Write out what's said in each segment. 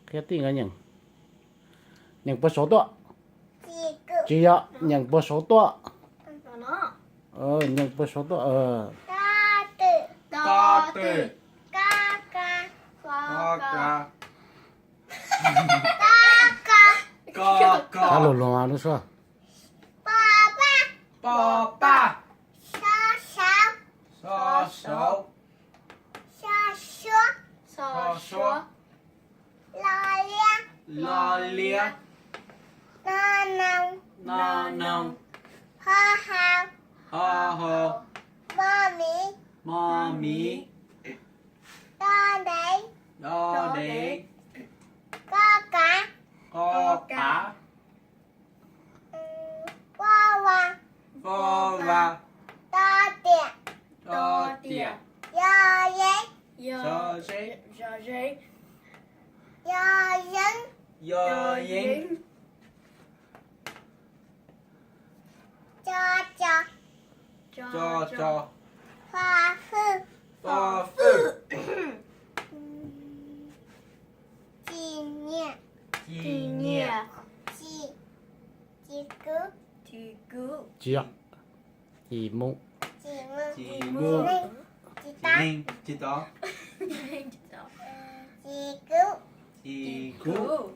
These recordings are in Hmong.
Qhia tij nkawd nyeem. Nyeem puag saud tuaj. Tsis yog, nyeem puag saud tuaj. Nyeem puag saud tuaj. Ko, ko. Ko, ko. Ko, ko. Ko, ko. Thab luag luag lub suab. Po, paj. Po, paj. So, saum. So, saum. So, suab. So, suab. Lo, liab. Lo, liab. No, noog. No, noog. Ho, hau. Ho, hau. Mo, miv. Mo, miv. Do, dev. Do, dev. Ko, kav. Ko, kav. Vo, vas. Vo, vas. Do, diam. Do, diam. Yog, yeeb. Yog, yeeb. Yog, yeeb. Yog, yeeb. Co, co. Co, co. Fo, fwj. Fo, fwj. Ci, nyiam. Ci, nyiam. Ci, ci, kuv. Ci, kuv. Ci, ci, mus. Ci, mus. Ci, mus. Ci, neeg. Ci, tod. Ci, tod. Ci, kuv. Ci, kuv.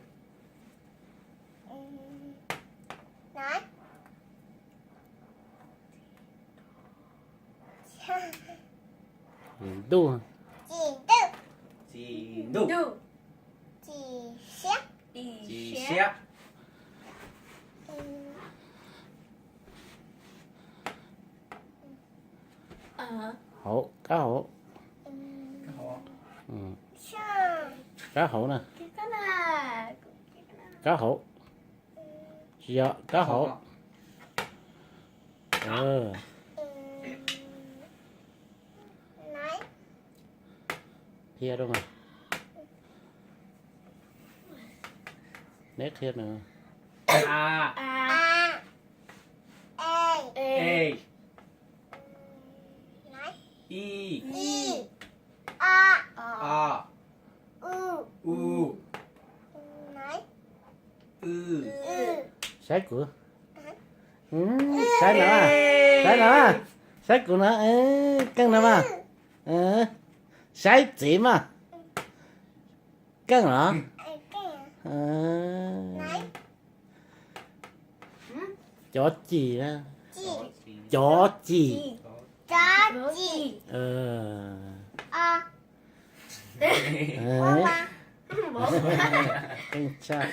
Ntuj. Ci, ntuj. Ci, ntuj. Ci, siab. Ci, siab. Hauv, kab hauv. Kab hauv na. Kab hauv. Tsis yog, kab hauv. Qhia rau mas. Neb qhia no. A. E. I. I. O. O. U. U. Saib kuv. Saib no, saib no, saib kuv no, keej no mas. Saib txiv mas. Keej los? Cov cim na. Cov cim. Keej tshaj.